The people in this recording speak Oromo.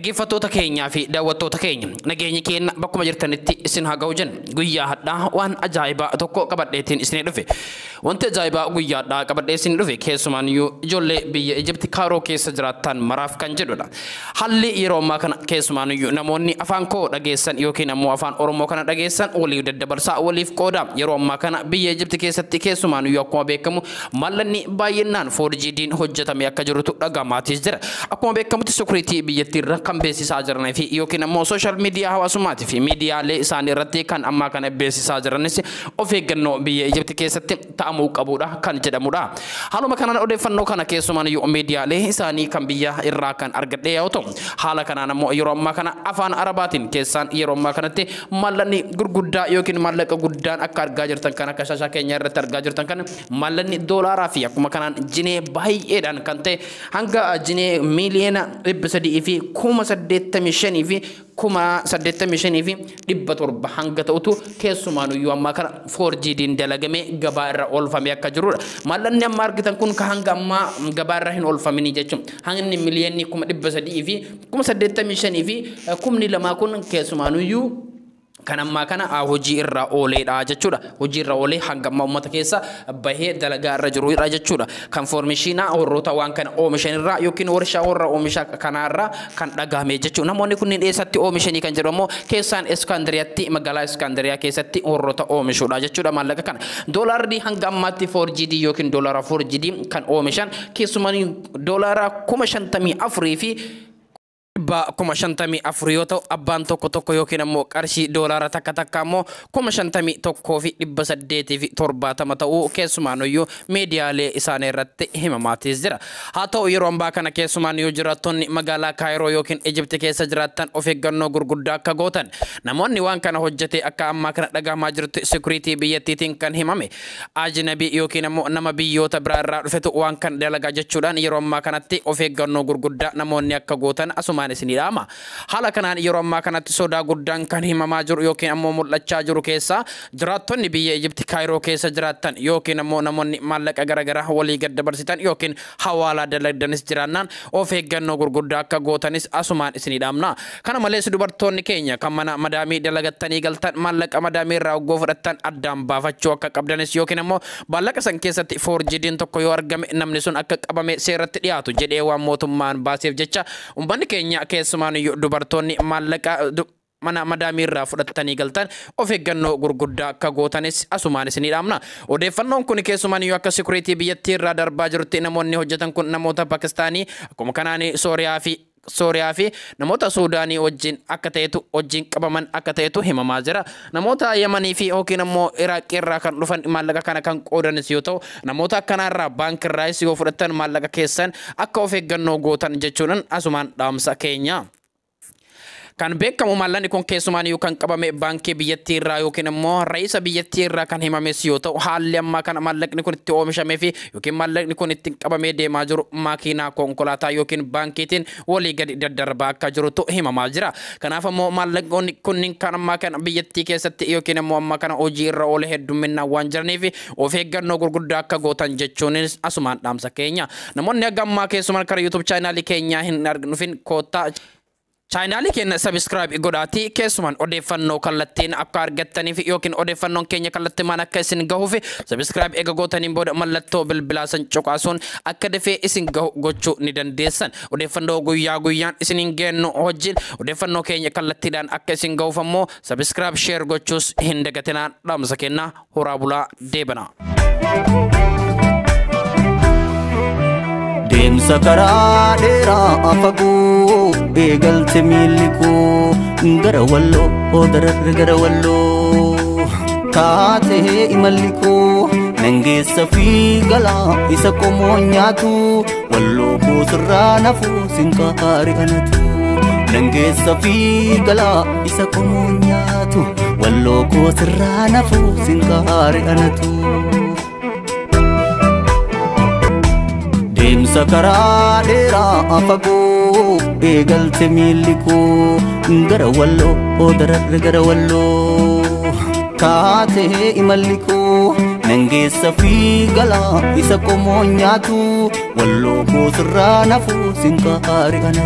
Dhaggeeffattoota keenyaa fi daawwattoota keenya nageenyi keenya bakkuma jirtanitti isin haa ga'u jenna. Guyyaa hadhaa waan ajaa'ibaa tokko qabadheetiin isinii dhufe. Wanti ajaa'ibaa guyyaa hadhaa qabadhee isinii dhufe keessumaan iyyuu ijoollee biyya Ijipti Kaaroo keessa jiraattan maraaf kan jedhudha. Haalli yeroo ammaa kana keessumaan iyyuu namoonni afaan koo dhageessan yookiin ammoo afaan Oromoo kana dhageessan waliif daddabarsaa waliif qooda. Yeroo ammaa kana biyya Ijipti keessatti keessumaan iyyuu akkuma beekamu maallaqni baay'inaan 4GD'n hojjetame akka jirutu dhaga'amaatis jira. Akkuma beekamutti security biyyattii irra kan beeksisaa jiranii fi yookiin ammoo social media hawaasummaatii fi miidiyaalee isaanii irratti kan ammaa kana beeksisaa jiranis of eeggannoo biyya Ijipti keessatti ta'amuu qabudha kan jedhamudha. Haaluma kanaan odeeffannoo kana keessumaan iyyuu miidiyaalee isaanii kan biyya irraa kan argadhe yoo ta'u, haala kanaan ammoo yeroo ammaa kana afaan Arabaatiin keessaan yeroo ammaa kanatti maallaqni gurguddaa yookiin maallaqa guddaan akka argaa jirtan kan akka shaashaa keenya irratti argaa jirtan kan maallaqni doolaaraa fi akkuma kanaan jinee baay'eedhaan kan ta'e hanga jinee miiliyoona 300 fi 85,000 fi 85,700 hanga ta'utu keessumaan iyyuu ammaa kana 4GD'n dalagamee gabaa irra oolfamee akka jirudha. Maallaqni amma argitan kun ka hanga ammaa gabaa irra hin oolfaminii jechuudha. Hangni miliyoonni 300 fi 85,000 fi 2,000 kun keessumaan iyyuu kan ammaa kana hojii irra ooleedha jechuudha. Hojii irra oolee hanga ammaa uummata keessa bahee dalagaa irra jirudha jechuudha. Kan foormishiinaa warroota waan kana oomishan irraa yookiin warshaa warra oomisha kanaarraa kan dhagahame jechuudha. Namoonni kunneen eessatti oomishanii kan jedhu ammoo keessaan Iskaandariyaatti magaalaa Iskaandariyaa keessatti warroota oomishuudha jechuudha maallaqa kana. Doolaarri hanga ammaatti 4GD yookiin doolaara 4GD kan oomishan keessumaa doolaara 54,000 fi 54,000 yoo ta'u abbaan tokko tokko yookiin ammoo qarshii doolaara takka takka ammoo 51,870 ta'uu keessumaan iyyuu miidiyaalee isaanii irratti himamaatis jira. Haa ta'u yeroo ammaa kana keessumaan iyyuu jiraattonni magaalaa Kaayiroo yookiin Ijipti keessa jiraattan of eeggannoo gurguddaa akka gootan namoonni waan kana hojjete akka ammaa kana dhagahamaa jirutti security biyyattiitiin kan himame ajnabii yookiin ammoo nama biyyoota biraa irraa dhufetu waan kana dalagaa jechuudhaan yeroo ammaa kanatti of eeggannoo gurguddaa namoonni akka gootan asumaan isinii dhaama. Haala kanaan yeroo ammaa kanatti sodaa guddaan kan himamaa jiru yookiin ammoo mul'achaa jiru keessaa jiraattonni biyya Ijipti Kaayiroo keessa jiraattan yookiin ammoo namoonni maallaqa garaagaraa walii gad dabarsitan yookiin hawaalaa dalagdanis jiraannaan of eeggannoo gurguddaa akka gootanis asumaan isinii dhaamna. Kana malees dubartoonni keenya kan mana madaamii dalagattanii galtan maallaqa madaamii irraa oggoo fudhattan addaan baafachuu akka qabdanis yookiin ammoo maallaqa san keessatti 4GD'n tokko yoo argame namni sun akka qabame seeratti dhiyaatu jedhee waan mootummaan baaseef jecha uummanni keenya keessumaan iyyuu dubartoonni maallaqa mana madaamii irraa fudhattanii galtan of eeggannoo gurguddaa akka gootanis asumaan isinii dhaamna. Odeeffannoon kun keessumaan iyyuu akka security biyyattii irraa darbaa jirutti namoonni hojjetan kun namoota Pakistaanii akkuma kanaan Sooriyaa fi namoota Suudaanii wajjin akka ta'etu wajjin qabaman akka ta'etu himamaa jira. Namoota Yamanii fi yookiin ammoo Iraaqii irraa kan dhufan maallaqa kana kan qoodanis yoo ta'u namoota akkanaa irraa baankii irraayis yoo fudhattan maallaqa keessan akka of eeggannoo gootan jechuudhaan asumaan dhaamsa keenya. Kan beekamu maallaqni kun keessumaan iyyuu kan qabame baankii biyyattii irraa yookiin ammoo ra'iisa biyyattii irraa kan himames yoo ta'u haalli ammaa kana maallaqni kun itti oomishamee fi yookiin maallaqni kun ittiin qabamee deemaa jiru makiinaa konkolaataa yookiin baankiitiin walii gadi daddarbaa akka jirutu himamaa jira. Kanaaf ammoo maallaqni kunniin kan ammaa kana biyyattii keessatti yookiin ammoo ammaa kana hojii irra oole heddumminaan waan jiraniif of eeggannoo gurguddaa akka gootan jechuunis asumaan dhaamsa keenya. Namoonni hanga ammaa keessumaan karaa YouTube chaanaalii keenyaa hin dhufin koottaa chaanaalii keenya subscribe godhaatii keessumaan odeeffannoo kallattiin akka argattaniif yookiin odeeffannoon keenya kallattimaan akka isin gahuuf subscribe eega gootaniin booda mallattoo bilbilaa san cuqaasuun akka dafee isin gahu gochuu ni dandeessan. Odeeffannoo guyyaa guyyaan isiniin geennu wajjin odeeffannoo keenya kallattiidhaan akka isin gahuuf ammoo subscribe share gochuus hin dagatinaan dhaamsa kennaa horaa bulaa deebana. Deemsa karaa dheeraa fagoo eegalte miilli koo gara walloo dararra gara walloo kaatee imalli koo nangeessa fi galaa isa qomoo nyaatu walloo koo sirraa nafuu sinqaari anatu nangeessa fi galaa isa qomoo nyaatu walloo koo sirraa nafuu sinqaari anatu. Deemsa karaa dheeraa fagoo eegalte miilli koo gara walloo dararra gara walloo kaatee imalli koo nangeessa fi galaa isa qomoo nyaatu walloo koo sirraa nafuu sinqaari anatu.